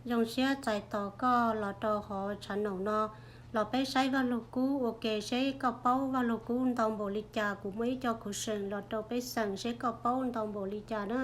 Zoo siab txais tos koj los rau hauv channel no, los peb saib Vaj Lug Kub ua ke seb koj paub Vaj Lug Kub ntau npaum li cas. Kuv muaj ib co khuv seem los rau peb xeem seb koj paub ntau npaum li cas na.